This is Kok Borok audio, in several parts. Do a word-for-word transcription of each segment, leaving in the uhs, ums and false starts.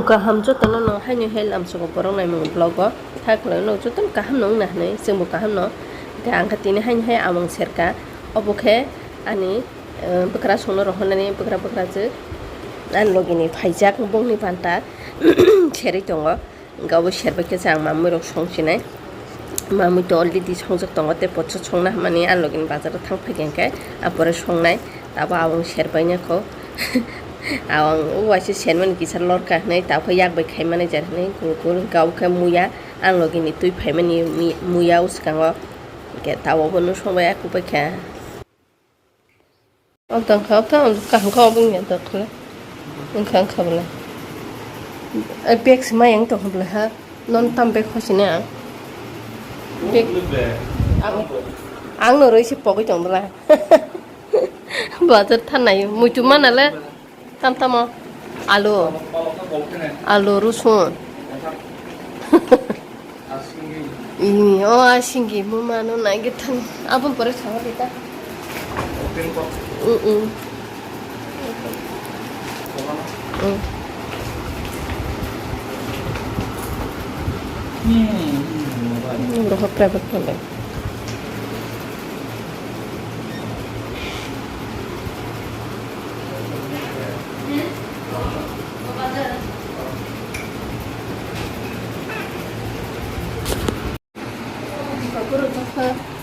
Kaham jotono no haino hai lamsogo borok naimung vlog o. Tha kwlai no jotono kaham no wngna hinwi chwngbo kaham no. Hwnkhe ang kha tini haino hai amung serka. Obo khe ani, eh, bwkrasongno rohornani bwkra bwkra jwk ani logini phaijak bongni panta serwi tongo. Hwnkhe obo serbai khe chwng mamwi rok songchinai. Mamwi to already songjak tongo, tei pochok songna hamani a logini bazaro thang phaikha hwnkhe a pore songnai. Abo abong serbaina kho. Abong o waisa sermani kisa lorka hinwi, tabukhe yak bai khaimani jar hinwi kul kul, hwnkhe abo khe muya, ang logini twi phaimani mi-, muya o swkango. Hwnkhe tabuk bono songbai ya kubai kha. Obtang kha, obtang kaham kha, obo wngya dokhle. Wngkha, wngkha bwle. Ai, bag se maya wng tongkha bwle ha. Non tam bag khosini ang. Bag. Ang, ang no rwi se pogwi tong bwle. Bazar thanai, muitu mana le. Tam tamo. Alu. Alu, rusun. Ih, o asinggi, muma no nai githang. Abon pore sawa dita. Mm, mm. Mm. Mm, rohok private phalai.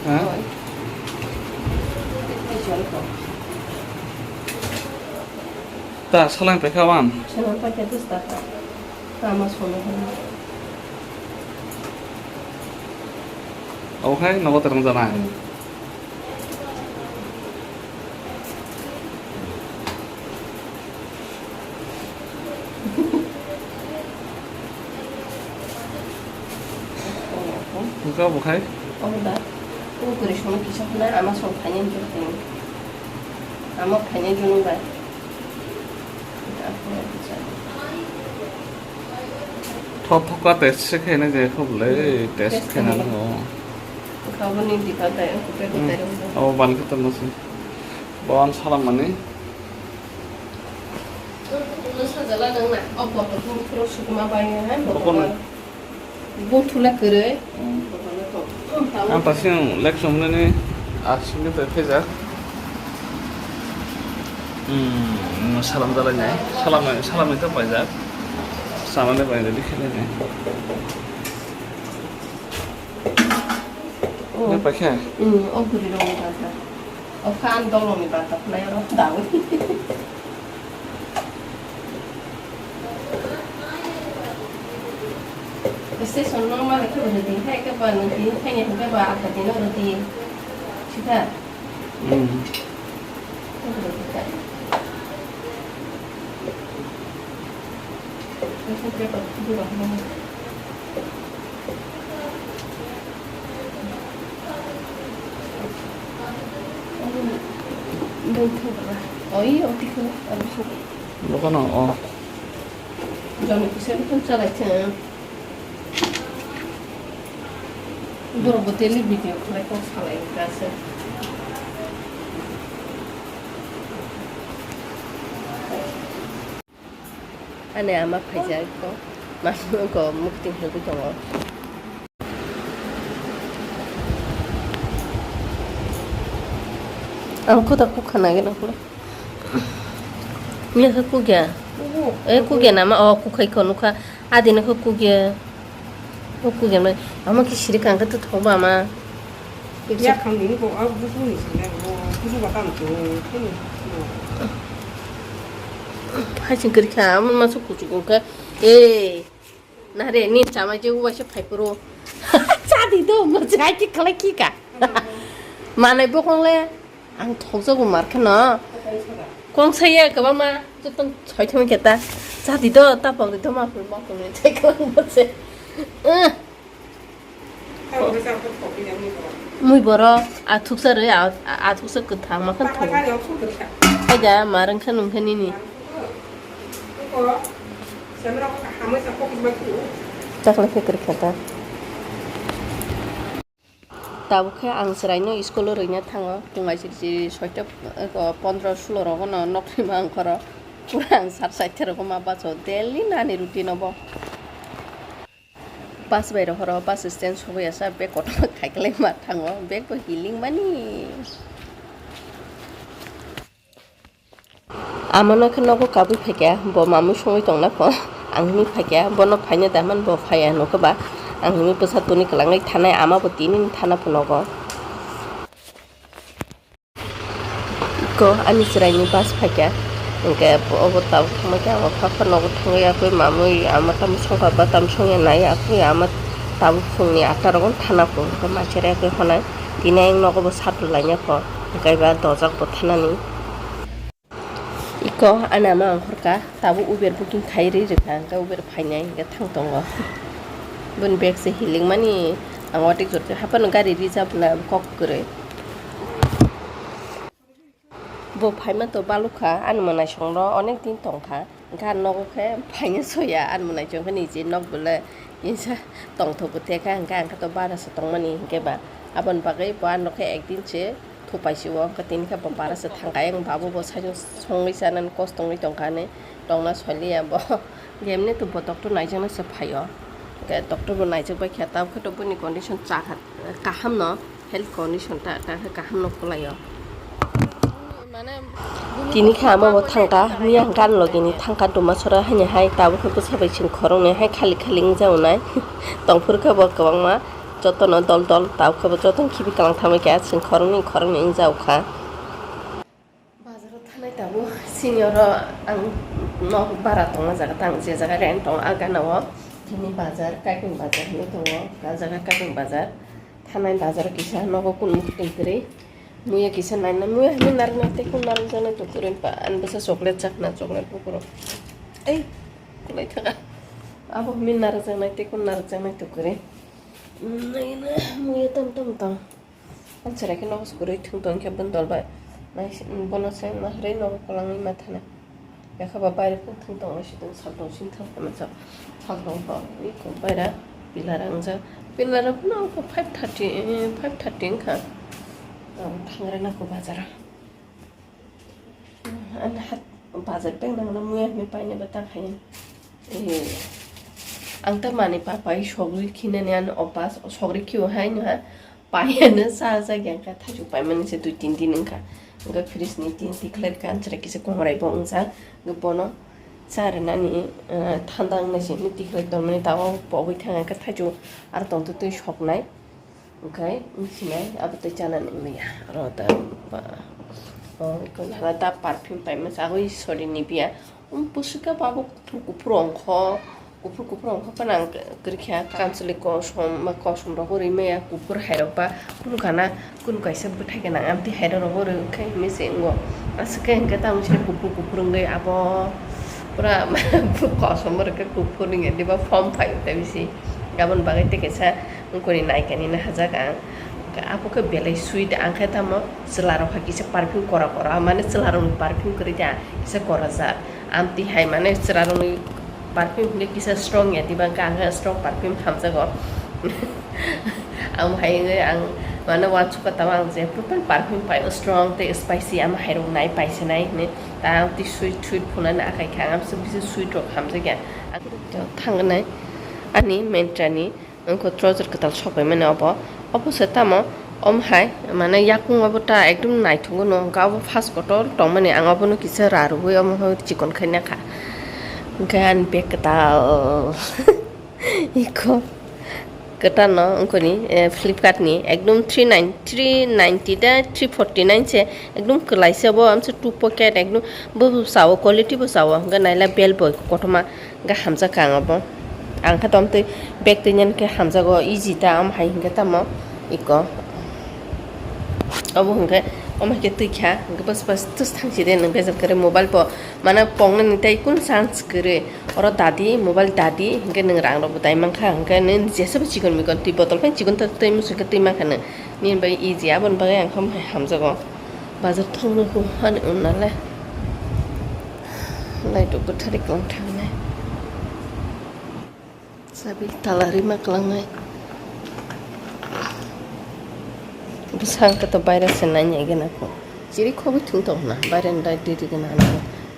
Ha? Ta salang paikha wan. Salang paikha dos taka. Tama sono hwn. Obo khai nogo terang jana. Hmm. Wngkha bo khai? Omo da. O kwrwi sono kisa hwnna ama song phainai jotoni. Ama phainai jotoni bai. Thok thok ka test se khaina je kho bwle, test khaina nango. Kha bo ni dikha tai, ang kutai kutai rwngkha. Abo ban khe tongma se. Bon salam mani. Sajala nang na, o botol phuru phuru sukuma bai ha, botol. Botol. Buthula kwrwi. Hmm. Ang tasing lek sumnani asing khe phejak. Hmm, salam dalai nai. Salam, salam itu paijak. Salam ni bai ready khe nai. Oh. Ni paikha? Hmm, o guri rong ni banta. O kha ang dolong ni banta phunai oro dawi. Station no mani khe rwdi, hai khe ba nung tini khaini hwnkhe ba ata dino rwdi. Sita. Hmm. Oi, oti ko, abis. Bukan, oh. Jono kisa bukan salai chang. Borok bo daily video khlai kok salai kha se. Ani ama phaijak ko, mama ko mukti hwnkhe tongo. Ang kota kukha nagina kula. Mia khe kugya. Kuku. Eh, kugya nama? Oh, kukhai ko nukha. Adi nukha kugya. Oh, kugya mai. Ama ki siri kangkhe to thok ba ama. Yakhang ni bo a busu ni sini bo busu ba kam tu. Hai sing kiri kha, ama masu kuchu kungkha. Eh. Nare, ni chama je uwa se phai puro. Chadi do, mo jai ki kala ki ka. Manai bokong le, ang thok jago mar khe no. Kong saya kaba ma, jotong choi thong khe ta. Chadi do, ta pok di do ma pur ma pur ni thai kala mo se. Eh. Mui boro, a thuksa re, a, a thuksa kwthang ma khan thok. Ai da, ma rang khan nung khan nini. Chakla khe kwrwi kha ta. Tabuk khe ang chwraino school-o rwina thango, phung aisirsi soita, eh, pondro sulo rogono nokni mangkhoro. Pura ang sar side rok ma bus o daily nani routine obo. Bus bai rohoro bus stand sogwi asa bag kotorma khaiklai ma thango, bag bo hiling mani. Amano khe nogo kabui phaikha, bo mamui songwi tongna pho. Ang hinwi phaikha, bono phaina da man bo phaiya nokhe ba. Ang hinwi bwsa tuni kwlangwi thanai, ama bo tini thana pho nogo. Ko ani chwraini bus phaikha, hwnkhe obo tabuk thangbaikha, ang pha pha nogo thangwi yakwi mamwi ama tamo songkha ba tamo songya nai yakwi ama tabuk phungni atta rogo thana pho, hwnkhe machari yakwi honai tini ang nogo bo satro laina pho, hwnkhe ba dojak bo thanani. Iko ani ama ang horka, tabuk Uber booking khai ri rwkha, hwnkhe Uber phainai hwnkhe thang tongo. Boni bag se hiling mani, ang watwi jotwi haphano gari reserve na kok kwrwi. Bo phaima to balukha, ani mwnaisong ro onek din tongkha, hwnkhe ang nogo khe phaina soya, ani mwnaisong khe niji nok belai kisa tongthok khe thekha, hwnkhe ang khe to bara se tongmani, hwnkhe ba aboni bagwi bo ano khe ekdin se thupai si o, hwnkhe tini khe bo bara se thangkha, ayang babu bo saijwk songwi chanani kosto wngwi tongkha hinwi tongna soiliya bo. Emni to bo doctor naijakna se phaio, hwnkhe doctor bo naijak bai khe tabuk khe to boni condition chakha kaham no. Health condition ta, ta khe kaham no kwlaio. Tini khe ama bo thangkha, miyang gan logini thangkha Dumasora haini hai, tabuk khe bwsa bai chwng khoroknwi hai khali khali wngjago nai. Tongphuru khe bo kwbangma jotono dol dol, tabuk khe bo jotono khibi kwlang thangbai kha, chwng khoroknwi khoroknwi wngjago kha. Bazaro thanai tabuk, sini oro ang nok bara tongma jaga ta, ang je jaga rent tongo, a gana o. Tini bazar, Kaiping bazar hinwi tongo, a jaga Kaiping bazar. Thanai bazar kisa, nogo kun mukhung kwrwi. Muya kisa naina, muya hinwi narwknai tei kun narwkjaknai to kwrwi pa, ani bwsa chocolate chakna, chocolate bukurok. Ei, kwlai thaka. Abo hinwi narwkjaknai tei kun narwkjaknai to kwrwi. Naina, muya tam tam tong. Ang chwrai khe nogo se kwrwi thwng tong khe bini dol bai. Nai se, bono se nahwrwi nogo kwlangwi ma thani. Yakha ba baire phung thwng tong nai se tong sal tong sing thang tong sa. Sal tong tong wi kok baira pillar ang ja. Pillar phano ang kok five thirty, eh, five thirty wngkha. Ang thang rwna kok bazar. Ani hat bazar bag nangna muya hinwi paina ba ta khayan. Eh, ang ta mani papai sogri khinani ani opas sogri khiyo hai no ha. Paiyano sa sa yang kha thaju paimani se dui tin din wngkha. Wngkha fridge ni tin tikhlai kha, amchara kisa kongrai bo wngsa. Wngkha bono cha rwnani, eh, thanda wngna se hinwi tikhlai tongmani tabuk pogwi thang kha thaju aro tongtwtwi soknai. Wngkha wngsinai abo tei chanani wngya. Aro da ba, o, iko hala da perfume paima se agoi sorry Nivea. Um, bwswk khe ba bo kuphur kuphur ongkho, kuphur kuphur ongkho phano ang kwrwikha, kamchwlwi kosom, kosom rok rimaya kuphur hai rok ba kunu kana, kunu kaisa bwthai gwnang amtwi hai rok rwkhe hinwi se wngo. Aswk khe hwnkhe tamo se kuphur kuphur wngwi abo pura kosom rwkhe kuphur wngya diba form phai tei bisi aboni bagwi tei kaisa wngkoni naikani no hajak ang. Abo khe belai sweet ang khe tamo chwla rok hai kisa perfume kora kora mane chwla rokni perfume kwrwi khe kisa kora jak. Amtwi hai mane chwla rokni perfume hinwi kisa strong ya diba, hwnkhe ang khe strong perfume hamjago. Amo hai wngwi ang mane uansukha tamo ang je proper perfume pai o strong tei spicy amo hai rok nai paisinai hinwi ta amtwi sweet sweet phunani akai kha ang amsuk bisi sweet rok hamjakya. Ang thangnai ani Myntra ni. Wngkha trouser kwtal sok paimani obo. Obo se tamo, omo hai, mane yakung obo ta ekdom naithok no wngkha. Obo first kotor tongmani, ang obono kisa rarwui omo hai chikon khai nakha. Hwnkhe ani bag kwtal. Iko kwtal no wngkoni, eh, Flipkart ni ekdom three nine, three ninety da three forty nine se ekdom kwlai se obo, amse two pocket ekdom bo sao, quality bo sao, hwnkhe naila bel bo kotorma. Hwnkhe hamjakha ang obo. Ang khe tomtwi bag twi nani khe hamjago, easy ta, omo hai hwnkhe tamo iko. Obo hwnkhe, omo hai khe twi kha, hwnkhe bas bas tus thang si de nwng bejak kwrwi mobile bo, mane pongnani tei kun chance kwrwi. Oro dadi, mobile dadi, hwnkhe nwng rang rok bo dai mankha, hwnkhe nwng jesabo chikon mikon twi botol phano chikon ta twi muchung khe twi mankha nwng. Nini bai easy, aboni bagwi ang khe omo hai hamjago. Bazar thangno kho ani wngnale. Light rok bwthari kwlwng thangnai. Chabi tala rima kwlangnai. Bwsang khe to baira se nai nai gana kho. Chiri khogwi thung tong na, baira ni light riri gana ano.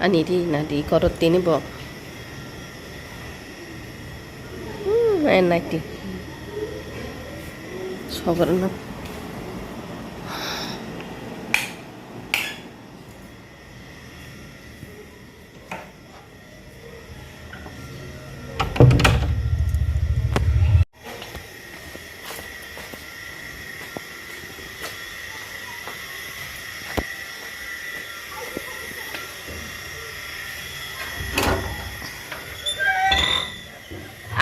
Ani di na di koro tini bo. Hmm, eh, nai di. Soborno.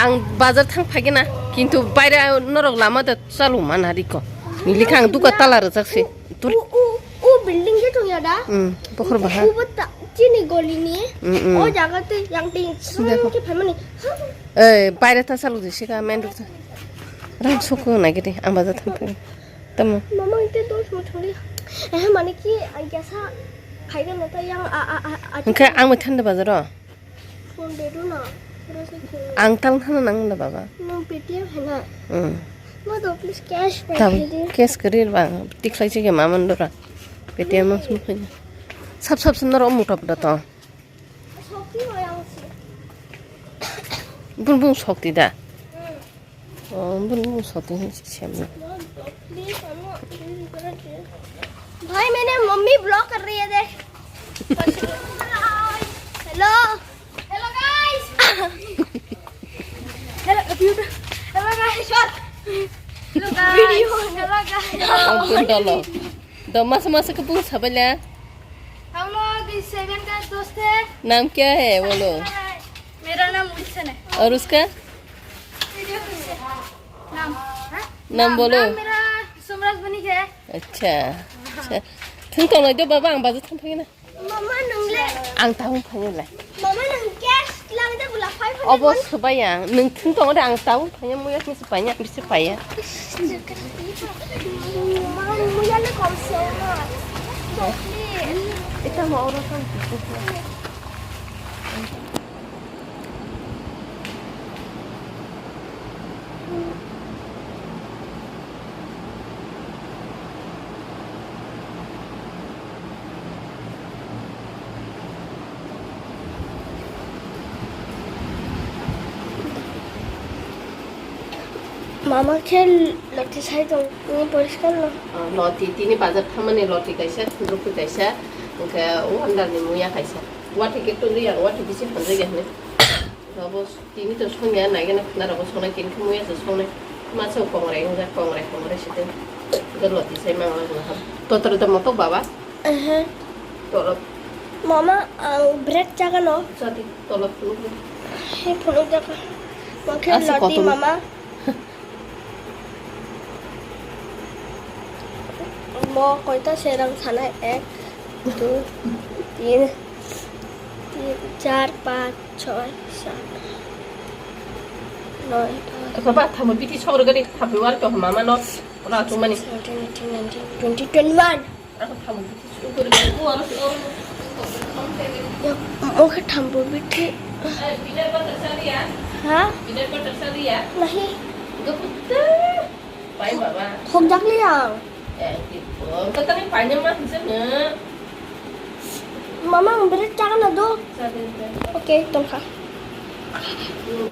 Ang bazar thang phaikhe na, kintu baire norok lama da chalu mana riko. Nili khe ang duka tala rwjak se. Tur- U, u, u building je thung ya da? Hmm, bokhor baha. U, u bo ta-, chini goli ni. Hmm, hmm. O jaga te yang te Dekho. Srang khe phaimani. Ei, baire ta chalu di sika main road ta. Rang suku na gidi, ang bazar thang phaikhe. Tamo. Mama, ite dos mo thangli. Eh, mane ki, ang kesa phaiga na ta yang a, a, a, a, Hwnkhe ang bai thanda bazaro. Phone de do na. Pura se phone. Ang tang thana nang na baba. Nung Paytm hai na. Hmm. Ma do please cash pai Tam khai de. Cash kwrwi ba tikhlai chike ma man dora. Paytm mo sum khai. Sap sap sundar o muta puta to. Sokti ho yang si. Bun bun sokti da. Hmm. Oh, bun bun sokti hin si sem. Mom, please, I'm not doing good at this. भाई, मैंने mummy block कर रही है, देख। Hello. Hello, guys. Hello, hello, guys. Hello, guys. Video. Hello, guys. Oh, bun dolo. Do masa masa ke bun sabai la. हम लोग सेवन का दोस्त है। नाम क्या है बोलो? मेरा नाम विल्सन है। और उसका? नाम, हाँ? नाम बोलो। नाम मेरा सोमराज बनिक है। अच्छा। अच्छा। Thung tongnai do baba, ang bazar thang phai na. Mama, nung le? Ang tang phai le. Mama, nung cash lang de bula five hundred. Obo subaya, nung thung tong de ang tang phai muya kisi paya, bisi paya. Mama, muya le kom se na. Please. Ita mo oro kan. Mama khe loti sai tong, ni poriskar no. Ah, loti tini bazar thamani loti kaisa, khudruk kaisa, hwnkhe wonder ni muya kaisa. Watwi khe tuli ya, watwi bisi phanjak ya hwnwi. Abo tini to songya naigena khna rabo songnai, tini khe muya se songnai. Masa kongrai wngjak, kongrai, kongrai site. Ito loti sai mangla wngkha. Totoro to motok baba? Ehe. Tolop. Mama, ang bread chagano. Chati, tolop phunuk. He phunuk jaka. Mokhe ase loti kotor. Mama. Mo koita serang sana ek, dui, tin, tin, char, panch, choi, sat, noi, dos. Baba, tamo biti sogro gari, tamo war to mama no, ora tu mani. Seventeen, eighteen, nineteen, twenty, twenty-one. Oke, thambo bithi. Ha? Nahi. Khokjak liya. Mama, ang beri chakana do. Oke, tongkha.